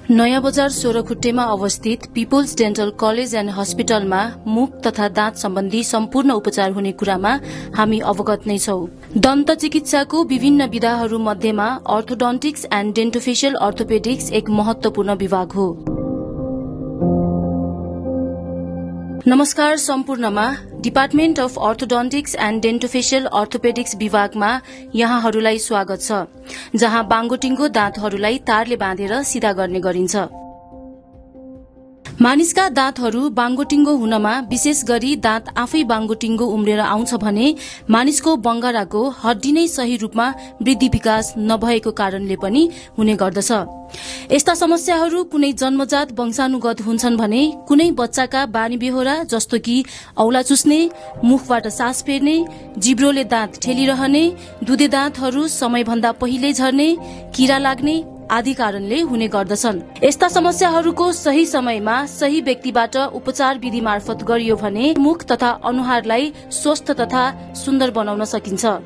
नयाँ बजार सोह्रखुट्टेमा अवस्थित पिपुल्स डेन्टल कलेज एण्ड हस्पिटलमा मुख तथा दाँत सम्बन्धी सम्पूर्ण उपचार हुने कुरामा हामी अवगत नै छौं। दन्त चिकित्साको विभिन्न विधाहरू मध्येमा अर्थोडन्टिक्स एण्ड डेन्टोफेसियल अर्थोपेडिक्स एक महत्वपूर्ण विभाग हो। नमस्कार सम्पूर्णमा डिपार्टमेन्ट अफ अर्थोडन्टिक्स एण्ड डेन्टोफेसियल अर्थोपेडिक्स विभागमा यहाँहरूलाई स्वागत छ, जहाँ बाङ्गोटिङ्गो दाँतहरूलाई तारले बाँधेर सिधा गर्ने गरिन्छ। मानिसका दाँतहरू बाङ्गोटिङ्गो हुनमा विशेष गरी दाँत आफै बाङ्गोटिङ्गो उम्रेर आउँछ भने मानिसको बङ्गराको हड्डी नै सही रूपमा वृद्धि विकास नभएको कारणले पनि हुने गर्दछ। यस्ता समस्याहरू कुनै जन्मजात वंशानुगत हुन्छन् भने कुनै बच्चाका बानी बेहोरा जस्तो कि औला चुस्ने, मुखबाट सास फेर्ने, जिब्रोले दाँत ठेलिरहने, दुधे दाँतहरू समयभन्दा पहिले झर्ने, किरा लाग्ने आदि कारणले हुने गर्दछन्। यस्ता समस्याहरूको सही समयमा सही व्यक्तिबाट उपचार विधि मार्फत गरियो भने मुख तथा अनुहारलाई स्वस्थ तथा सुन्दर बनाउन सकिन्छ।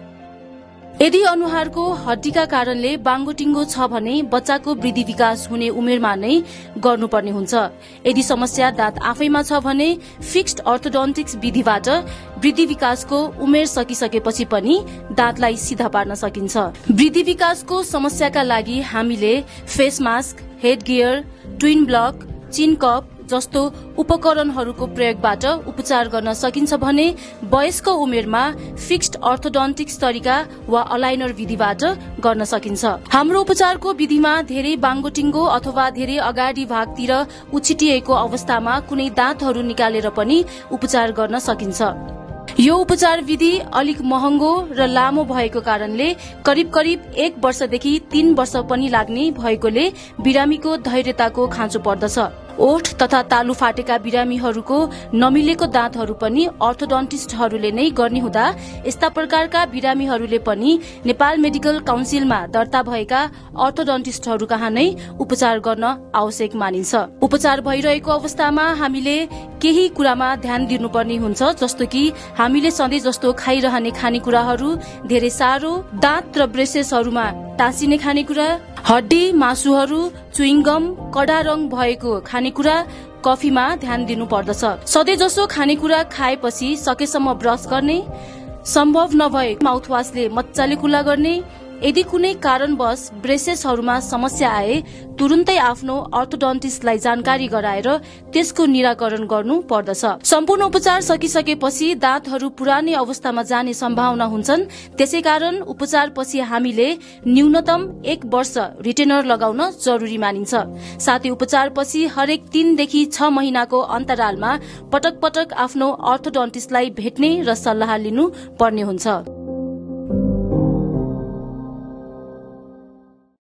यदि अनुहारको हड्डीका कारणले बाङ्गोटिङ्गो छ भने बच्चाको वृद्धि विकास हुने उमेरमा नै गर्नुपर्ने हुन्छ। यदि समस्या दाँत आफैमा छ भने फिक्स्ड अर्थोडन्टिक्स विधिबाट वृद्धि विकासको उमेर सकिसकेपछि पनि दाँतलाई सिधा पार्न सकिन्छ। वृद्धि विकासको समस्याका लागि हामीले face mask, head gear, twin block, चिन कप जस्तो उपकरणहरूको प्रयोगबाट उपचार गर्न सकिन्छ भने वयस्क उमेरमा फिक्स्ड अर्थोडन्टिक्स तरिका वा अलाइनर विधिबाट गर्न सकिन्छ। हाम्रो उपचारको विधिमा धेरै बाङ्गोटिङ्गो अथवा धेरै अगाडि भागतिर उछिटिएको अवस्थामा कुनै दाँतहरू निकालेर पनि उपचार गर्न सकिन्छ। यो उपचार विधि अलिक महँगो र लामो भएको कारणले करिब 1 वर्षदेखि 3 वर्ष पनि लाग्ने भएकोले बिरामीको धैर्यताको खाँचो पर्दछ। ओठ तथा तालु फाटेका बिरामीहरूको नमिलेको दाँतहरू पनि अर्थोडन्टिस्टहरूले नै गर्ने हुँदा यस्ता प्रकारका बिरामीहरूले पनि नेपाल मेडिकल काउन्सिलमा दर्ता भएका अर्थोडन्टिस्टहरू कहाँ नै उपचार गर्न आवश्यक मानिन्छ। उपचार भइरहेको अवस्थामा हामीले केही कुरामा ध्यान दिनुपर्ने हुन्छ, जस्तो कि हामीले सधैँ जस्तो खाइरहने खानेकुराहरू धेरै साह्रो, दाँत र ब्रेसेसहरूमा टाँसिने खानेकुरा, हड्डी, मासुहरू, चुइङगम, कडा रंग भएको खानेकुरा, कफीमा ध्यान दिनु पर्दछ। सधैँ जसो खानेकुरा खाएपछि सकेसम्म ब्रश गर्ने, सम्भव नभए माउथवाशले मजाले कुल्ला गर्ने। यदि कुनै कारणवश ब्रेसेसहरूमा समस्या आए तुरुन्तै आफ्नो अर्थोडन्टिस्टलाई जानकारी गराएर त्यसको निराकरण गर्नु पर्दछ। सम्पूर्ण उपचार सकिसकेपछि दाँतहरू पुरानै अवस्थामा जाने सम्भावना हुन्छन्। त्यसैकारण उपचारपछि हामीले न्यूनतम 1 वर्ष रिटेनर लगाउन जरुरी मानिन्छ। साथै उपचारपछि हरेक 3 देखि 6 महिनाको अन्तरालमा पटक पटक आफ्नो अर्थोडन्टिस्टलाई भेट्ने र सल्लाह लिनु पर्ने हुन्छ।